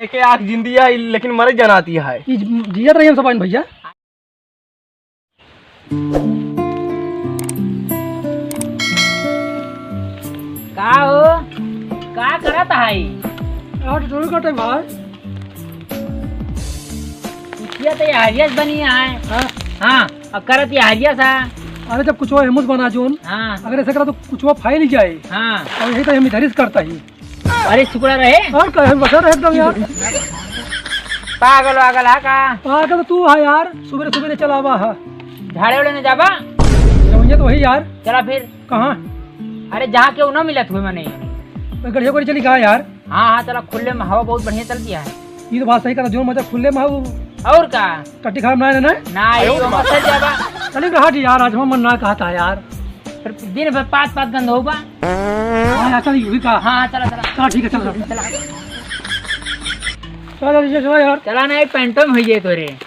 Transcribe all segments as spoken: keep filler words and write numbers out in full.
एके आँख जिंदी है, लेकिन मरे जनाती है। ई जियत रही हम सब आइन भइया। का हो? का करत है? यार, चोरी करते भाई। कुछिया तो ये हरियस बनी है। हाँ। हाँ, अब करत ये हरियस है। अरे, जब कुछ हेमुस बना जोन, हाँ। अगर ऐसे करा तो कुछ फैल ही जाए। हाँ। और यही तो हम इधर ही करता ही। अरे, शुक्र रहे। और का है, बचा रहे एकदम यार। पागल वागल है का? पागल तो तू है यार, सुबह सुबह चलावा है। झाड़े उड़े ने जाबा? रवैया तो वही यार। चला फिर। कहाँ? अरे, जहाँ केहू ना मिलत हुए मने। तो गड़िया कोई चली कहाँ यार? हाँ, हाँ, चला, खुले में हवा बहुत बढ़िया चलती है। ये तो बात सही कहा, जो मजा खुले में हो। और का? टट्टी खराब ना है ना? ना, ये तो मत जाबा। चलिए रहा जी यार, आज हमारा मन ना कहता है यार। फिर दिन भर पाँच पाँच गंध होगा। हाँ यार, चल, ये भी कहा। हाँ, हाँ, चला, चला। चला, ठीक है, चल, चल। चला। चला, चला, चला यार। चला ना, ये पैंटो में हुई है तोरे।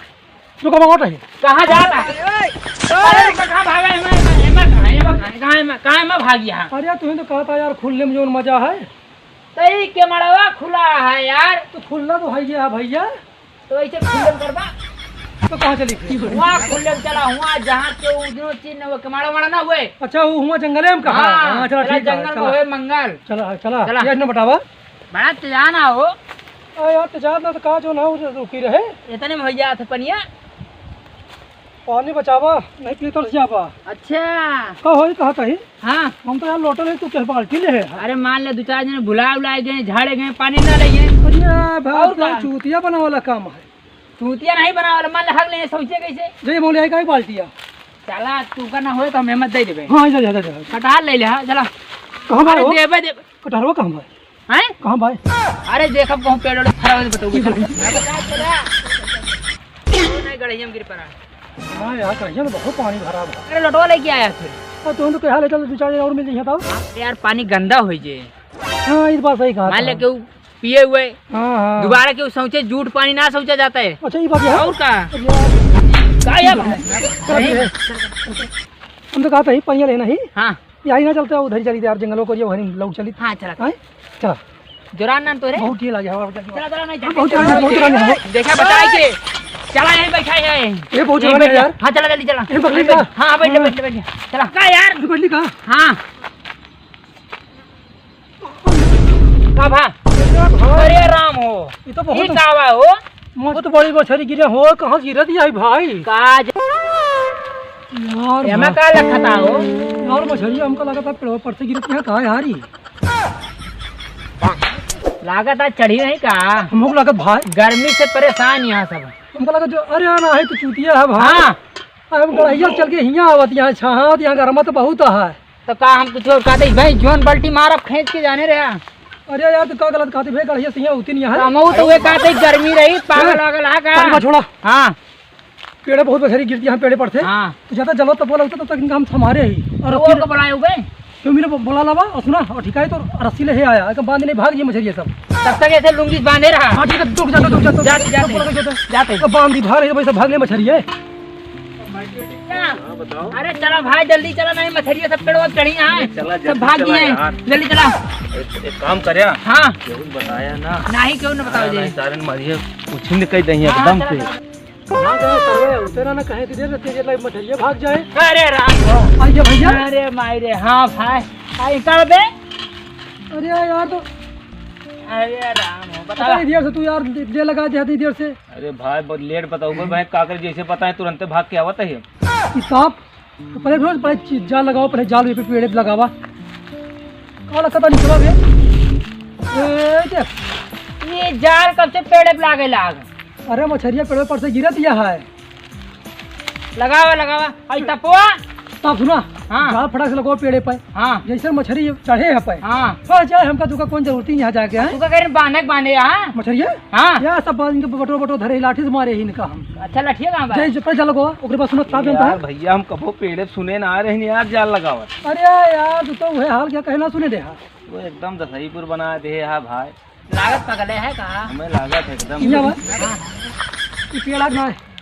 रुको, मैं उठ रही। कहाँ जाता है? अरे, रुको, कहाँ भागा है? मैं, मैं, मैं, कहाँ है? मैं, कहाँ है? मैं, कहाँ है? मैं भाग गया। अरे, तुम्हें तो कहा था यार, खुले में जोन मजा है। तो ये के मड़वा खुला है यार। तो खुला तो है ये है भइया। तो ऐसे खुले में करबा। तो कहाँ चली फिर? वहाँ खुले में चला, वहाँ जहाँ के उ जो चीज न हुए, के मड़ा वड़ा ना हुए। अच्छा, वो हुआ जंगले में कहा? हाँ, हाँ, चला, चला, ठीक है, जंगल में चला। हुए मंगल। चला, चला, चला। ये न बतावा। बड़ा तेजान हो। अरे यार, तेजान ना तो का जो ना हो, रुकी रहे। इतने में हो जात है पनिया। पानी बचावा, नहीं पी तरस जाबा। अच्छा। का होई, कहा तही? हाँ। हम तो यार लोटल है, तू क्या बाल्टी ले है? अरे मान ले, दो चार जने भुला उलाए गए, झाड़े गए, पानी ना ले गए। अरे भाई, और का? चूतिया बनावे वाला काम है। चूतिया नहीं बनावे वाला, मान ले, हग ले, सोचे कैसे? जय मौलिया का ही बाल्टी है। चला, तू का ना होए तो हम हिम्मत दे देबे। हाँ, जा, जा, जा, जा। कटहल ले ले, हाँ, चला। कहाँ भाई अरे हो? देबे, देबे। कटहलवा कहाँ भाई? हैं? कहाँ भाई? अरे देखब कहूँ पेड़ ओड़ फरा होई तो बताऊँ। नहीं, गड़हिया में गिर पड़ा। हाँ यार, गड़हिया में बहुत पानी भरा बा। अरे लोटवा लेके आया फिर। और तुम तो कहा ले चल, दो चार जने और मिल जाइए तब। हाँ, यार पानी गंदा होई जे। हाँ, इस बात सही कहा मान ले था। केहू पिए हुए। हाँ, हाँ। दोबारा केहू सोचे जूठ पानी ना सोचा जाता है। अच्छा, ये बात है। और का? अरे यार। का है भाई? बात है। हम तो कहा था ही, पनिया लेना ही। हाँ। यही ना चलते, उधर ही चली यार, जंगलों को ये वहीं लोग चली। हाँ, चला। हैं? चला। जोरान ना तोरे। बहुत ये लागे हवा। चला, चला, नहीं, बहुत जोरान है, बहुत जोरान है। देखा, बता के। चला, यहीं बैठा है। ये बहुत जोरान है यार। हाँ, चला, जल्दी चला। ये पकड़ी का? हाँ, बैठ, बैठ, बैठ। चला। का यार? ये पकड़ी का? हाँ। का भा? अरे भाई। अरे राम हो। ये तो बहुत ई का बा हो? बहुत बड़ी मछरी गिरे हो, कहाँ गिरत है भाई? का ज- यार एमा भाई। का लखता हो? यार मछरी हमका लगा था पेड़वा पर से गिरत है, का यार ई? लागत आज चढ़ी नहीं का? हमको लागत भाई। गर्मी से परेशान यहाँ सब। हमको लगा जो, अरे यार ना है तो चूतिया है भाई। हाँ। अब हम गड़हिया से चल के हियाँ आवत, यहाँ छहात, यहाँ गर्मा तो बहुत है। तो का हम कुछ और कहते भाई, जोन बाल्टी मारब खींच के जाने रहा। अरे यार, तू का गलत कहते भाई, गड़हिया से हियाँ उतनी है। हम तो वे कहते गर्मी रही, पागल ए, वागल आ का? अरे बा छोड़ा। हाँ। पेड़े बहुत बछरी गिरती हैं पेड़े पर से। हाँ। तो ज्यादा जलो तपो लगता, तब तक इनका हम थमारे ही। और तो फिर वो को बुलाए हो गए? क्यों मैंने बो-, बोला लावा, और सुना, और ठीक है तो रस्सी ले है आया, एकदम बांध नहीं भाग ये मछली ये सब। तब तक ऐसे लुंगी बांधे रहा। हाँ, ठीक है, रुक जा, रुक जा, रुक जा। जाते, जाते। रुक जा, रुक जा। जाते। अब बांध दी, भाग ले, भाग ले मछली है। हाँ, बताओ। अरे चला भाई, जल्दी चला, नहीं मछरिया सब पेड़वा चढ़ी हैं। चला, सब जल्दी भाग चला गए हैं। यार। जल्दी चला। एक, एक काम करे। हाँ। केहू बताया ना। नहीं, केहू ना बताओ हाँ, जी। नहीं, सारन मारिए, कुछ नहीं कह देंगे हाँ, एकदम चला, से। चला। हाँ, तो सर्वे उतरा ना कहे तेरे तेरे लग मछरिया भाग जाए। अरे राम हो। आइए भैया। अरे माई रे, हाँ भाई। आई का बे? अरे यार, तो अरे राम हो, बता। अरे देर से तू यार दे, दे लगा दे, दे देर से। अरे भाई, बहुत लेट बताऊंगा भाई, काकर जैसे पता है तुरंते भाग के आवत है। ई सांप, तो पहले फिर पहले चीज जाल लगावा, पहले जाल पे पेड़े पे लगावा। का लगता निकला बे? ए, देख। ये जाल कब से पेड़े पे लागे लाग? अरे मछरिया पेड़े पर से गिरत या है। लगावा, लगावा। आई तपवा? तब सुना, हाँ। जाल फटाक से लगाओ पेड़े पे। हाँ। जैसे मछरी चढ़े है पे। हाँ। फंस जाए, हमका तुका कौन जरूरत ही यहाँ जाके है। तुका कह रहे बांधे के बांधे यहाँ। मछरिया? हाँ। यार सब बांध के बटो बटो धरे, लाठी से मारे ही इनका हम। अच्छा, लठिया कहाँ बा? जय, जय, पहले जाल लगाओ, ओकरे बाद सुनो, ताप जानता है। यार भैया, हम कबो पेड़े सुने ना आ रहे हैं यार, जाल लगावत। अरे यार, तू तो वह हाल क्या कहना सुने दे हा। वो एकदम दसईपुर बना दे हा भाई। लागत पगले है का? हमें लागत एकदम। किया बा? हाँ। ई पेड़ आग ना है।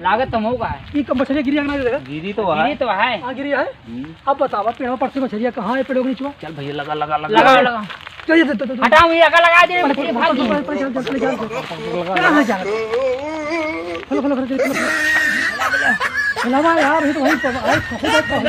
लागत तो मौका है। ई कब मछली गिरी आग ना है? गिरी तो है। गिरी तो है। हाँ, गिरी है। हम्म। अब बतावा, पेड़वा पर से मछलिया कहाँ है, पेड़वा के नीचवा? चल भैया, लगा, लगा, लगा। लगा, लगा। चलिए, तो, तो, तो, हटाओ, ये अगर लगा दे, पहले, फिर पहले, भाग पहले, जाओ। पहले, पहले, चल, चल, चल, चल, चल। कहाँ है जा रहे? खोलो, खोलो, खोलो, खोलो। हिलावा यार, ये तो वही तो, अरे, खसो जाता है।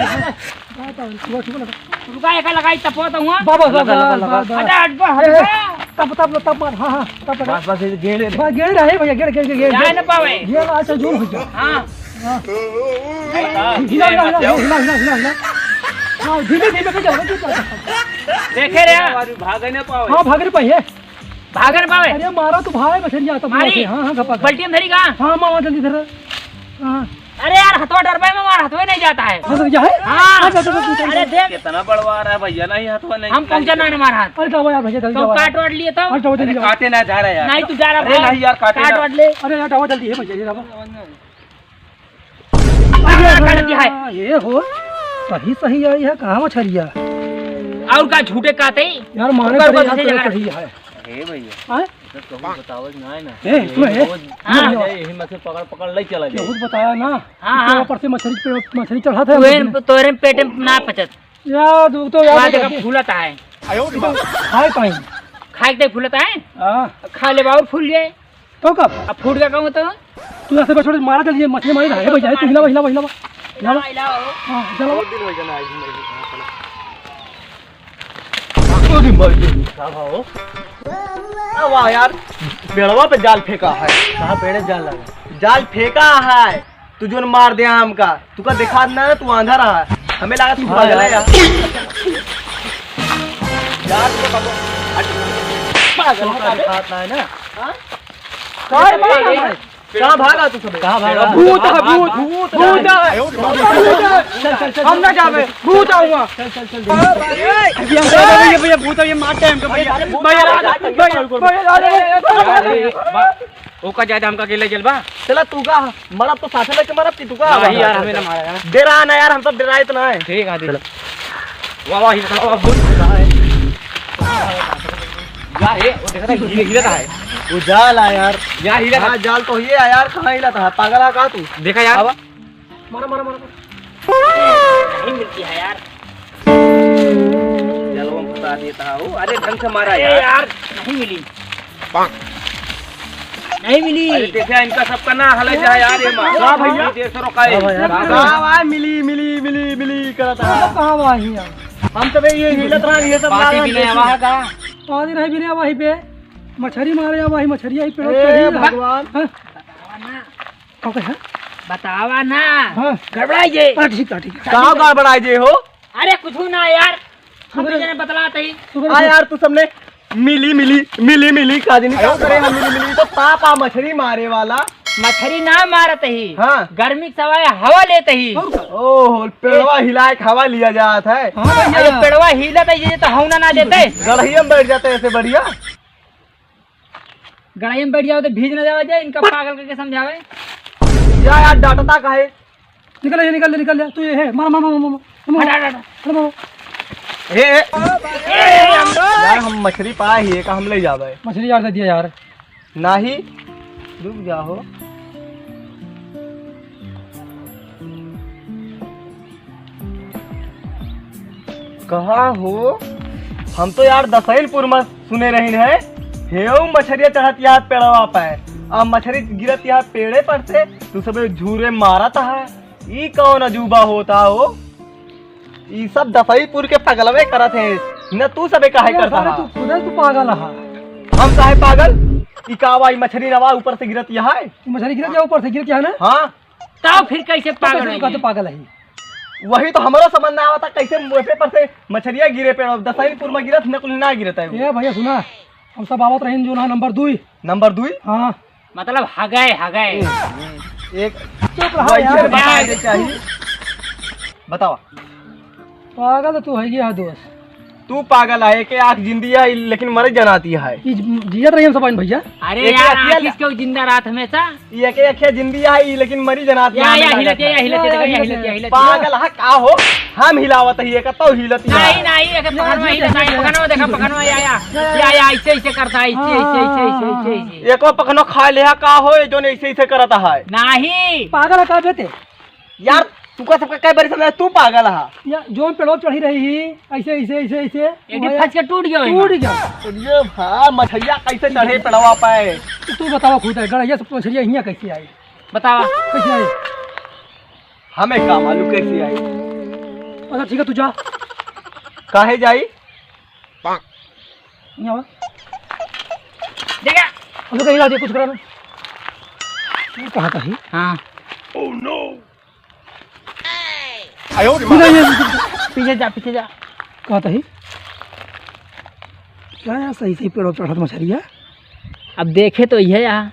बात है, सुबह, सुबह लगा। रुका, एका लगाई, तपो तो हुआ। बाबा, लगा, बाबा, लगा, लगा। बाबा। हटा, हट, हट, ए, ए, हट। तप, तप, तप मार, हाँ, हाँ, तप लगा। बस, बस, ये गेड़े रहे। बस, गेड़े रहे भैया, गेड़े, गेड़े, गेड़े, जाए गेड़े। ना पावे। ये अच्छा, जोर हो गया। हाँ। हाँ। हिला, हिला, हिला, हिला, हिला, हिला, हिला। हाँ, धीमे, धीमे से चलो, चुप रहो। देखे रे। भागे ना पावे। हाँ, भागे ना पावे। भागे ना पावे। अरे, मारा तो भाई, मछली आता मारी। हाँ, हाँ, गप्पा कर। बल्टी में धरी का? हाँ, मामा, जल्दी धर। हाँ। अरे यार, हथवा डरबे में मार, हथवे नहीं जाता है। हाँ, तो क्या है? हाँ। अच्छा, अच्छा, अच्छा, अच्छा। अरे देख। कितना बड़वा रहा है भैया, नहीं हथवा नहीं हम पहुंचा ना मार हाथ। अरे, दवा यार, भैया, जल्दी तो दवा यार। काट वाट लिए तो? अरे, दवा, जल्दी अरे, दवा। काटे ना जा रहा यार। नहीं, तू जा रहा अरे, भाई। नहीं यार, काटे काट ना। वाट ले। अरे यार, दवा जल्दी है भैया, ये दवा। अरे, अरे, अरे, ये हो, सही, सही आई है, कहाँ मछरिया? और का झूठे काते? यार, मारे ऊपर पड़े ऊपर यार, से तो लगा। सही है। ए भैया, हाँ? इधर कहूँ बतावल ना है ना। ए, सुनो, ए। रोज हाँ। आ जाए, यही में से पकड़, पकड़ ले चला जाए। बहुत बताया ना। हाँ, ऊपर, हाँ। ऊपर से मछली पे, मछली चढ़ा था तोरे, तोरे पेट में ना पचत। यार, तू तो यार, वहाँ देखा फूलत है। खाए पाई। खाए के फूलत है? हाँ। खा ले बाबू, फूल जाए। तो कब? अब फूट गया कहूँ तो? तू ऐसे बस छोड़, मारा चलिए, मछली मारी रहा है, भैया, तू हिला, हिला, हिला, हिला। हिला, हिला। हाँ, चलो। बहुत दिन हो गया ना, आज हम नहीं खाना। अरे मर गई, का भाव? आ वाह यार, पेड़वा पे जाल फेंका है। कहाँ पेड़े जाल लगा? जाल फेंका है, तू जोन मार दिया हमका। तुका दिखात ना, तू आंधा रहा। हमें लगा तू हाँ पागल है यार। यार। यार, तू तो पागल। हट। पागल है, पागल। दिखात ना है ना। हाँ? कहाँ भागा? कहाँ भागा तू सब? कहाँ भागा? भूत है, भूत, भूत, भूत है। चल, चल, चल, हम ना जावे, भूत आऊंगा। चल, चल, चल, चल। भैया, भैया, भैया, भूत है, ये मारते हैं हमको, भैया। भैया, भैया, भैया, भैया, अरे, अरे, अरे, अरे। ओका ज्यादा हमका अकेले जलवा। चला तू का, मरब तो साथे लेके मरब कि तू का? नहीं यार, हमें ना मारा यार। डरा ना यार, हम सब डराए तो ना है। ठीक है, ठीक। वाह, वाह, ये वाह, वाह, भूत। या है, वो देखा था, हीरे, हीरे का है। वो जाल है यार। या हीरे का। हाँ, जाल तो ये है यार, कहाँ हिला था? पागल है का तू? देखा यार। अब मारा, मारा, मारा, मारा। नहीं मिलती है यार। चलो, हम फंसा देता हूँ। अरे, ढंग से मारा अरे यार। यार, नहीं मिली। नहीं मिली। अरे, देखा, इनका सबका ना हला जाए यार, ये माँ। हाँ, भैया। ये देश रोका है। हाँ, भैया। का भाई, मिली, मिली, मिली, मिली करत है। कहाँ भाई यार? हम तो भाई ये हिलत रहा, ये सब पानी लागल भी नहीं देखी। आवा का? पानी रहे भी नहीं आवा वहीं पे। मछरी मारे आवा, वही मछरी आई पेड़ ए, पे ही। भगवान। हाँ। का कहे? बतावा ना। हाँ। गड़बड़ाई जे। हाँ, ठीक है, ठीक है। का गड़बड़ाई जे हो? अरे कुछ ना यार, हम सुबह जने बतलात ही। सुबह हाँ यार, तू सबने मिली, मिली, मिली, मिली, का दिन का करे हम मिली, मिली, तो पापा मछरी मारे वाला। मछरी ना मारत ही। हाँ। गर्मी के सवाए हवा लेत ही। और का? ओहो, पेड़वा हिलाए के हवा लिया जात है। हाँ भैया। अरे पेड़वा हिलत है, ये तो हौना ना देते। गड़हिया में बैठ जाते ऐसे बढ़िया। गड़ाई में बैठ जाओ तो भीज ना जावा जाए, इनका पागल करके समझावे। या यार, डांटता काहे? निकल, ये निकल, निकल जा। तू ये है, मार, मार, मार, मार, मार। हट, हट, हट। हट, मार। ए, ए। ए, यार, हम मछली पाए ही, का हम ले जावे? मछली यार दे दिया यार। नाही, रुक जाओ। कहा हो? हम तो यार दसैलपुर में सुने रहिन है, हेऊ मछरिया चढ़त यार पेड़वा पे, आ मछरी गिरत यार पेड़े पर से, तू सब झूरे मारत है। ई कौन अजूबा होता हो? ई सब दसैलपुर के पगलवे करत है, न तू सबे काहे ये करता साला है? तू खुदे तू पागल है। हम काहे पागल? ई का बा, ई मछरी रवा ऊपर से गिरत यहाँ है? ई मछरी गिरत यहाँ ऊपर से गिरत यहाँ ना? हाँ। तब फिर कैसे तो पागल कैसे है? तो पागल है। वही तो हमारा समझ ना आवता, कैसे मुँह पे पर से मछरिया गिरे पे, दसैलपुर में गिरत, न कुल ना गिरत है। ए भैया सुना, हम सब आवत रहीन जो ना नंबर दुई। नंबर दुई? हाँ। मतलब हगए, हगए। एक चुप रहा वैसे यार। बताए के चाहिए। बतावा। पागल तो तू है ही है दोस्त। तू पागल है, एके आँख जिंदी है, लेकिन मरे जनाती है। ई जियत रही हम सब आइन भैया। अरे एके यार, अखिया आँखिस क्यों जिंदा रहत हमेशा? ई एके अखिया जिंदी है, ई लेकिन मरी जनाती या, है, या, हमें हिलत, लागत या, है। हिलत, या, या, हिलत, या, हिलत, या। पागल है का हो? हम हिलावत ही, एका तो हिलत ही नहीं, है। नहीं, एके पकड़वा हिलत, नहीं, पकड़वा देखा, पकड़वा, या, या। या, या, ऐसे, ऐसे करता है, ऐसे, ऐसे, ऐसे, ऐसे, ऐसे। एको पखनो खा ले का हो, ये जोन ऐसे, ऐसे करत है। नहीं। पागल है का बेटे? यार, तू का सबका कई बारी समझा, तू पागल हा। या, जौन पेड़वा चढ़ी रही ही, ऐसे, ऐसे, ऐसे, ऐसे, एक वो दिन या फंस के टूट गया होई। टूट गया। अरे भाई, मछरिया कैसे चढ़े पेड़वा पे? तू बतावा खुद, गड़ैया सब मछरिया हियाँ कैसे आई? बतावा। कैसे आई? हमें का मालूम कैसे आई? अच्छा, ठीक है, तू जा। काहे जाई? यहाँ आवा। देखा। हम लोग कहीं ला दिया, कुछ करा ना। ये कहाँ का ही? हाँ। आयो रे माँ। पीछे जा, पीछे जा। कहाँ का ही? क्या यार, सही, सही पेड़वा चढ़त मछरिया? अब देखे तो यही है यार।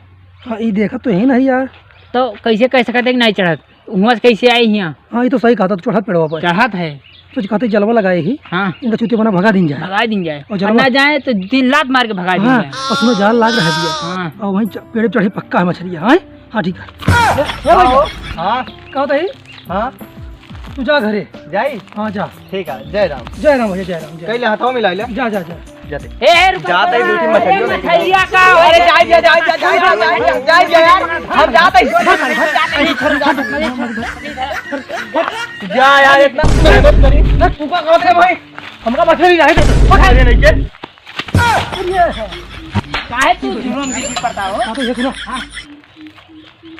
हाँ, ये देखा तो यही नहीं यार। तो कैसे कह सकते हैं कि नहीं चढ़त? हुआं से कैसे आई हियाँ? हाँ, ये तो सही कहा था, तू चढ़त पेड़वा पर। चढ़त है। तो कहते जलवा लगाए ही। हाँ। इनका चूतिया बना भगा दीन जाए। भगा दीन जाए। और और जलवा ना जाए तो तीन लात मार के भगा दीन हाँ, जाए। और सुनो, जाल लाग रहा दिया। हाँ। और वहीं च-, पेड़ पे चढ़े पक्का है मछरिया, हाँ? हाँ, ठीक है। ए, ए, भैया। हाँ। कहा था ही? हाँ। तू जा घरे। जाई? हाँ, जा। ठीक है, जय राम। जय राम भैया, जय राम, जय राम। कैले हाथवा मिला ले। जा, जा, जा। जाते। ए, ए, रुको, जाते ही दो तीन मछलियों लेके मछलिया का, अरे, जाए, जाए, जाए, जाए, जाए, जाए, जाए, जाए, यार। हम जाते ही। जा यार, इतना मेहनत करी। ना, तू का कहते भाई? हमका मछली नहीं दे। अरे, नहीं के। काहे तू जुलम की चीज करता हो? हाँ, तो ये सुनो। हाँ।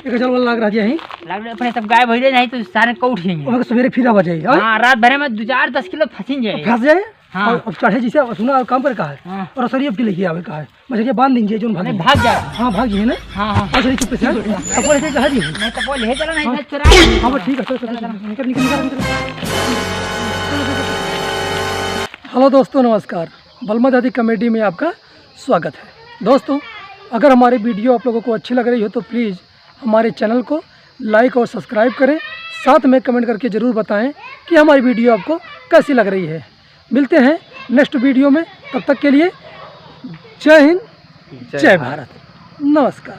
एक जल वाला लाग रहा है। लाग रहा, अपने सब गायब हो जाए, नहीं तो सारे को उठ जाएंगे। और सवेरे फिर आवा जाए, हाँ? हाँ, रात भरे में दो चार दस किलो फंसिन जाए। फंस जाए? हाँ। और अब चढ़े जैसे, अब सुना, काम पर कहा है? हाँ। और सरिया के लेके आवे कहा है? मछलिया बांध दीजिए, जोन भागे। नहीं, भाग जाए। हाँ, भाग जाइए ना। हाँ, हाँ। और सरिया चुप्पे से, हाँ? तब बोले थे, कहा जी। नहीं, तब बोले, चलो, नहीं, हाँ। नहीं, चुरा। हाँ, बस ठीक है, चलो, चलो, चलो, चलो। निकल, निकल, निकल, निकल। हेलो दोस्तों, नमस्कार। बलमा दादी कॉमेडी में आपका स्वागत है। दोस्तों, अगर हमारी वीडियो आप लोगों को अच्छी लग रही हो तो प्लीज हमारे चैनल को लाइक और सब्सक्राइब करें, साथ में कमेंट करके ज़रूर बताएं कि हमारी वीडियो आपको कैसी लग रही है। मिलते हैं नेक्स्ट वीडियो में, तब तक के लिए जय हिंद, जय जय भारत। भारत। नमस्कार।